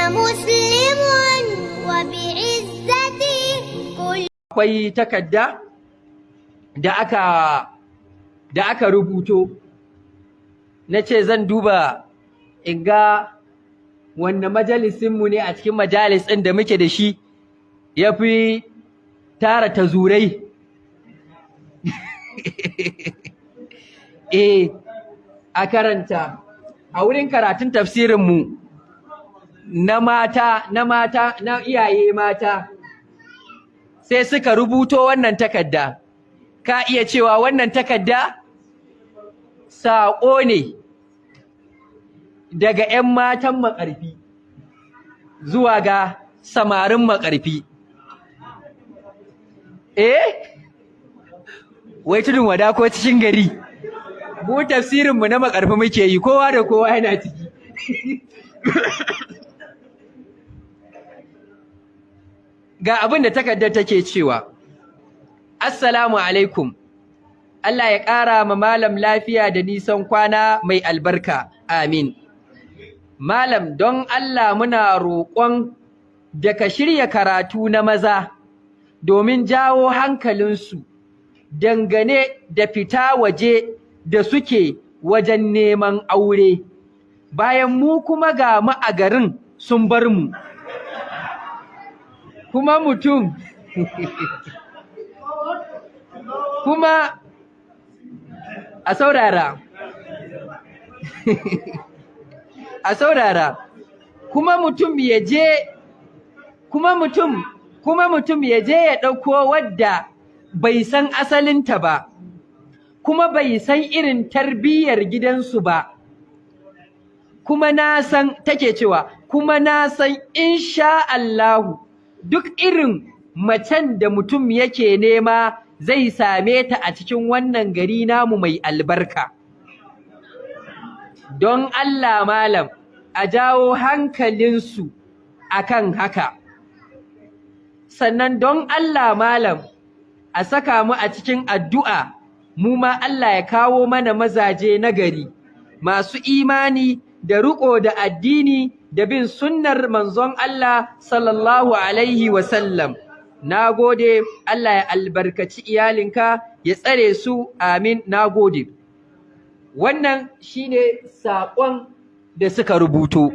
مسلم وبعزتي كل Akwai takarda da aka rubuto, na ce zan duba in ga wanne majalisinmu ne a cikin majalis ɗin da muke da shi ya fi tara tazurai. A karanta a wurin karatun tafsirinmu na mata, na mata, na iyaye mata. Sai suka rubuto wannan takarda. Ka iya cewa wannan takarda saƙo ne daga 'yan matan Maƙarfi zuwa ga samarin Maƙarfi. Eh, wai Tudun Wada ko cikin gari, mu tafsirinmu na Maƙarfi muke yi, kowa da kowa yana ciki. Ga abin da takardar take cewa: "Assalamu alaikum. Allah ya ƙara ma malam lafiya da nisan kwana mai albarka. Amin. Malam, don Allah muna roƙon da ka shirya karatu na maza domin jawo hankalinsu dangane da fita waje da suke wajen neman aure, bayan mu kuma ga mu a garin sun bar mu. Kuma mutum kuma a saurara, a saurara, kuma mutum ya je ya ɗauko wadda bai san asalinta ba, kuma bai san irin tarbiyyar gidansu ba. Kuma na san," take cewa, "kuma na san insha Allahu duk irin macen da mutum yake nema zai same ta a cikin wannan gari namu mai albarka. Don Allah malam, a jawo hankalinsu akan haka. Sannan don Allah malam, a saka mu a cikin addu'a, mu ma Allah ya kawo mana mazaje nagari masu imani da riƙo da addini da bin sunnar manzon Allah sallallahu alaihi wasallam. Na gode, Allah ya albarkaci iyalinka ya tsare su, amin, na gode." Wannan shine saƙon da suka rubuto.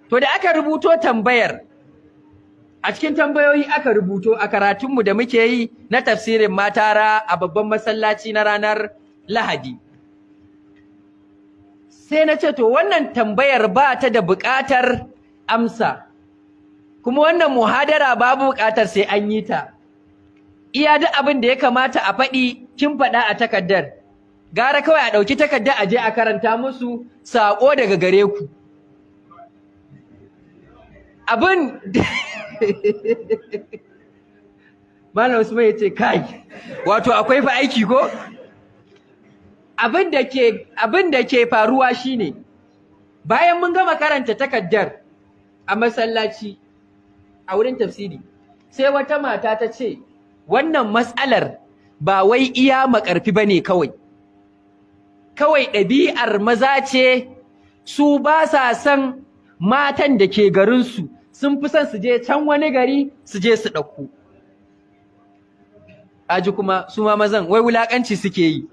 To, da aka rubuto tambayar, a cikin tambayoyi aka rubuto a karatunmu da muke yi na tafsirin matara a babban masallaci na ranar Lahadi. Sai na ce, to, wannan tambayar ba ta da buƙatar amsa, kuma wannan muhadara babu buƙatar sai an yi ta. Iya duk abin da ya kamata a faɗi kin faɗa a takardar. Gara kawai a ɗauki takardar a je a karanta musu saƙo daga gare ku. Abin Malam Usman ya ce, "Kai, wato akwai fa aiki ko?" Abin da ke faruwa shine, bayan mun gama karanta takaddar a masallaci a wurin tafsiri, sai wata mata ta ce wannan matsalar ba wai iya Maƙarfi bane kawai. Kawai ɗabi'ar maza ce, su ba sa son matan da ke garinsu, sun fi son su je can wani gari su je su ɗauko. Aji kuma su ma mazan wai wulaƙanci suke yi.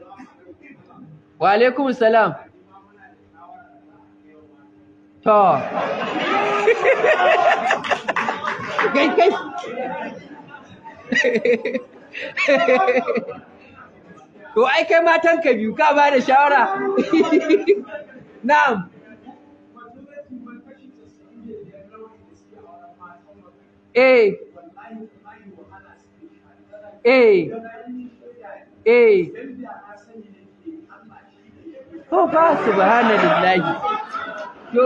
Wa alaikum salam. To. Kai kai. To, ai kai matan ka biyu, ka ba da shawara. Na'am. Eh. Eh. Eh. To fa, subhanallahi. To.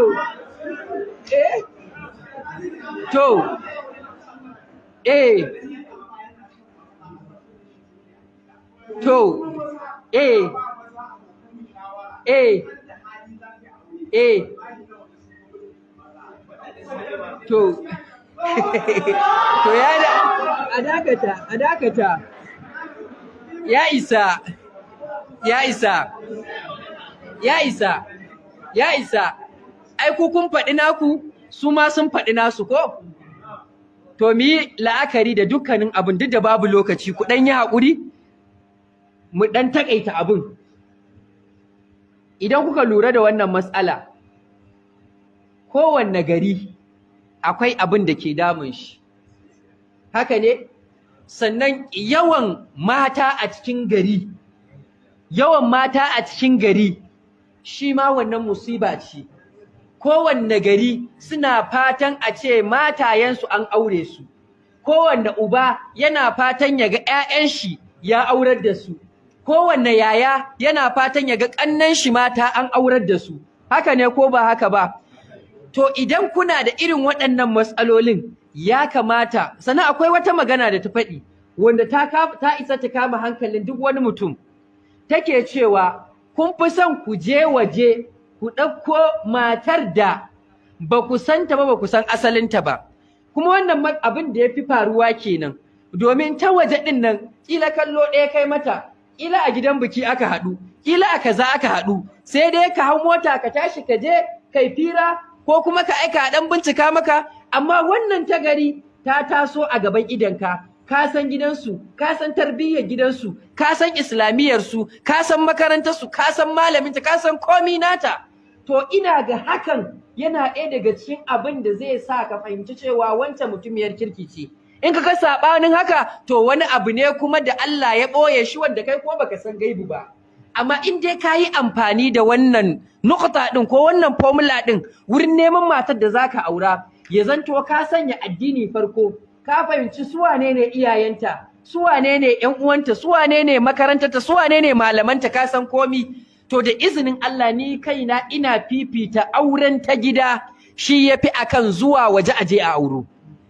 Eh. To. Eh. To. Eh. Eh. Eh. To. To, ya da a dakata, a dakata. Ya isa. Ya isa. Ya isa. Ya isa. Ai ku kun faɗi naku, Su ma sun faɗi nasu ko? To mu yi la'akari da dukkanin abin, duk da babu lokaci, ku ɗan yi haƙuri, mu ɗan taƙaita abin. Idan kuka lura da wannan matsala, kowanne gari akwai abin da ke damun shi. Haka ne? Sannan yawan mata a cikin gari, yawan mata a cikin gari, shi ma wannan musiba ce. Kowanne gari suna fatan a ce matayensu an aure su. Kowanne uba yana fatan ya ga 'ya'yan shi ya aurar da su. Kowanne yaya yana fatan ya ga ƙannen shi mata an aurar da su. Haka ne ko ba haka ba? To idan kuna da irin waɗannan matsalolin, ya kamata. Sannan akwai wata magana da ta faɗi wanda ta isa ta kama hankalin duk wani mutum. Take cewa kun fi son ku je waje ku ɗauko matar da ba ku san ta ba, ba ku san asalinta ba. Kuma wannan abin da ya fi faruwa kenan, domin ta waje ɗin nan ƙila kallo ɗaya kai mata, ƙila a gidan biki aka haɗu, ƙila a kaza aka haɗu, sai dai ka hau mota ka tashi ka je kai fira ko kuma ka aika a ɗan bincika maka. Amma wannan ta gari ta taso a gaban idonka, ka san gidansu, ka san tarbiyyar gidansu, ka san islamiyyarsu, ka san makarantarsu, ka san malaminta, ka san komi nata. To ina ga hakan yana ɗaya daga cikin abin da zai sa ka fahimci cewa wancan mutumiyar kirki ce. In ka ga saɓanin haka, to wani abu ne kuma da Allah ya ɓoye shi wanda kai kuma baka san gaibu ba. Amma in dai ka yi amfani da wannan nukta ɗin ko wannan formula ɗin wurin neman matar da zaka aura, ya zanto ka sanya addini farko, ka fahimci su wane ne iyayenta, su wane ne ƴan uwanta, su wane ne makarantarta, su wane ne malamanta, ka san komi. To da izinin Allah, ni kaina ina fifita auren ta gida, shi yafi akan zuwa waje aje a auro.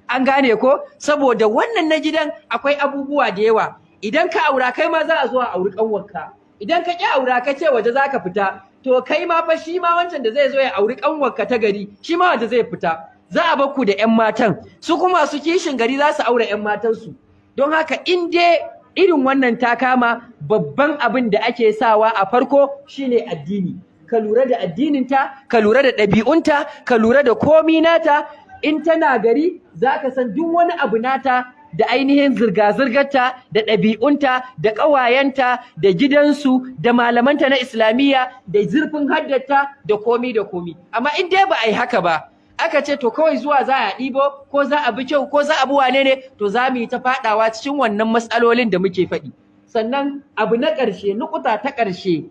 An gane ko? Saboda wannan na gidan akwai abubuwa da yawa. Idan ka aura, kai ma za a zo a auri kanwarka. Idan ka ƙi aura, ka ce waje za ka fita, to kai ma fa, shi ma wancan da zai zo ya auri kanwarka ta gari, shi ma waje zai fita. Za a bar ku da ƴan matan, su kuma su kishin gari za su aure ƴan matansu. Don haka in dai irin wannan ta kama, babban abin da ake sawa a farko shine addini. Ka lura da addininta, ka lura da ɗabi'unta, ka lura da komi nata. In tana gari, za ka san duk wani abu nata, da ainihin zirga-zirgarta, da ɗabi'unta, da ƙawayenta, da gidansu, da malamanta na islamiyya, da zurfin haddata, da komi da komi. Amma in dai ba a yi haka ba, aka ce to kawai zuwa za a ɗibo, ko za a bi kyau, ko za a bi wane ne, to za mu yi ta faɗawa cikin wannan matsalolin da muke faɗi. Sannan abu na ƙarshe, nukuta ta ƙarshe,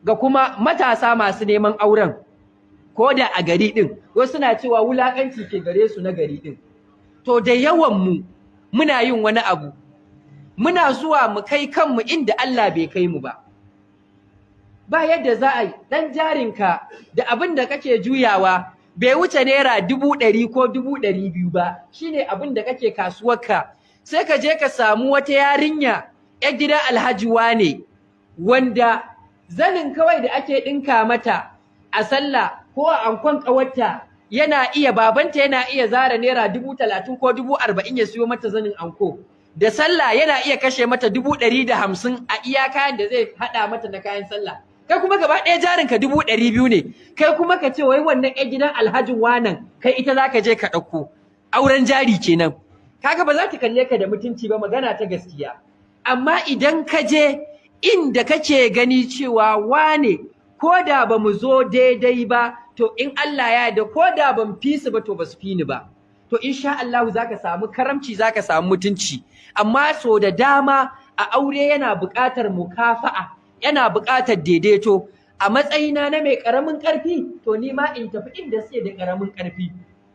ga kuma matasa masu neman auren, ko da a gari ɗin, wasu na cewa wulaƙanci ke gare su na gari ɗin. To da yawan mu muna yin wani abu, muna zuwa mu kai kanmu inda Allah bai kai mu ba. Ba yadda za a yi ɗan jarinka da abin da kake juyawa bai wuce ₦100,000 ko 200,000 ba, shine abin da kake kasuwarka, sai ka je ka samu wata yarinya ‘yar gidan alhaji wane, wanda zanin kawai da ake ɗinka mata a sallah ko a ankon ƙawarta, yana iya, babanta yana iya zara ₦30,000 ko 40,000 ya siyo mata zanin anko. Da sallah yana iya kashe mata 150,000 a iya kayan da zai haɗa mata na kayan sallah. Kai kuma gaba ɗaya jarinka 200,000 ne, kai kuma ka ce wai wannan ƴan gidan alhajin wanan kai ita za ka je ka ɗauko. Auren jari kenan. Kaga ba za ta kalle ka da mutunci ba, magana ta gaskiya. Amma idan ka je inda kake gani cewa wane, ko da ba mu zo daidai ba, to in Allah ya yarda, ko da ban fi su ba, to ba su fi ni ba, to insha Allah zaka samu karamci, zaka samu mutunci. Amma so da dama a aure yana buƙatar mukafa'a, yana buƙatar daidaito. A matsayina na mai ƙaramin ƙarfi, to ni ma in tafi inda suke da ƙaramin ƙarfi.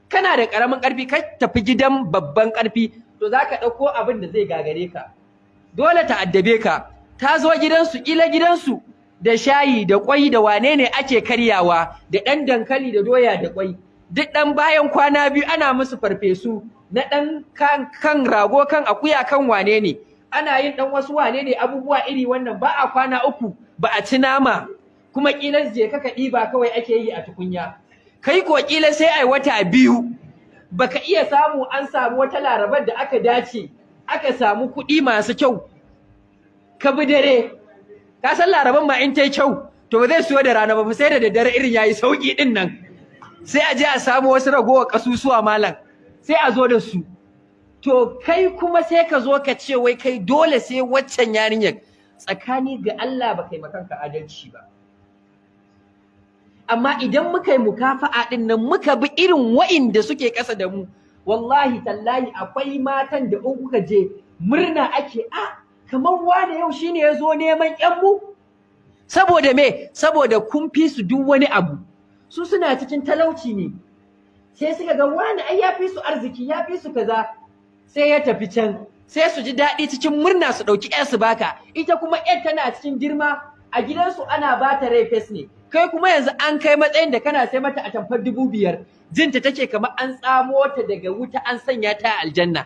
Kana da ƙaramin ƙarfi, ka tafi gidan babban ƙarfi, to zaka ɗauko abin da zai gagare ka. Dole ta addabe ka. Ta zo gidansu, ƙila gidansu da shayi da ƙwai da wane ne ake karyawa, da ɗan dankali da doya da ƙwai. Duk ɗan bayan kwana biyu ana musu farfesu na ɗan kan rago, kan akuya, kan wane ne, ana yin ɗan wasu wane ne, abubuwa iri wannan. Ba a kwana 3 ba a ci nama, kuma ƙila je ka ɗiba kawai ake yi a tukunya. Kai ko ƙila sai ai wata 2 baka iya samu an samu wata larabar da aka dace aka samu kuɗi masu kyau ka bi dare. Ka san laraban ma in tai kyau, to ba zai siyo da rana ba, sai da daddare irin yayi sauki din nan. Sai a je a samu wasu ragowar kasusuwa, malam, sai a zo da su. To kai kuma sai ka zo ka ce wai kai dole sai waccan yarinyar. Tsakani ga Allah, ba kai makanka adalci ba. Amma idan muka yi mukafa'a din nan, muka bi irin wa'inda suke ƙasa da mu, wallahi tallahi akwai matan da in kuka je murna ake, a kamar wane yau shine ya zo neman ƴan mu. Saboda me? Saboda kun fi su duk wani abu. Su suna cikin talauci ne, sai suka ga wani ai ya fi su arziki, ya fi su kaza, sai ya tafi can. Sai su ji daɗi, cikin murna su ɗauki ƴar su baka. Ita kuma ƴar tana cikin girma a gidansu, ana ba ta rai fes ne. Kai kuma yanzu an kai matsayin da kana sai mata atamfar 5,000, jinta take kamar an tsamo ta daga wuta an sanya ta a aljanna.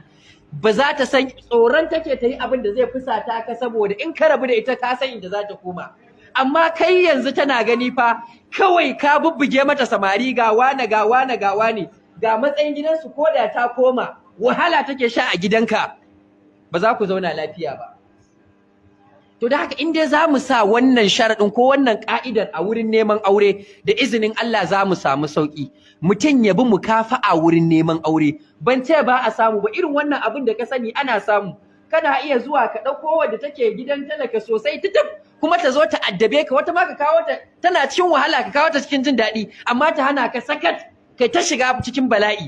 Ba za ta san tsoron take ta yi abin da zai fusata ka, saboda in ka rabu da ita, ka san inda za ta koma. Amma kai yanzu tana gani fa kawai ka bubbuge mata samari, ga wane, ga wane, ga wane, ga matsayin gidansu. Ko da ta koma wahala take sha a gidanka, ba za ku zauna lafiya ba. To da haka, in dai za mu sa wannan sharaɗin ko wannan ƙa'idar a wurin neman aure, da izinin Allah za mu samu sauƙi. Mutum ya bi mukafa'a wurin neman aure. Ban ce ba a samu ba, irin wannan abin da ka sani ana samu. Kana iya zuwa ka ɗauko wadda take gidan talaka sosai tutuf, kuma ta zo ta addabe ka. Wata ma ka kawo ta tana cikin wahala, ka kawo ta cikin jin daɗi, amma ta hana ka sakat, kai ta shiga cikin bala'i.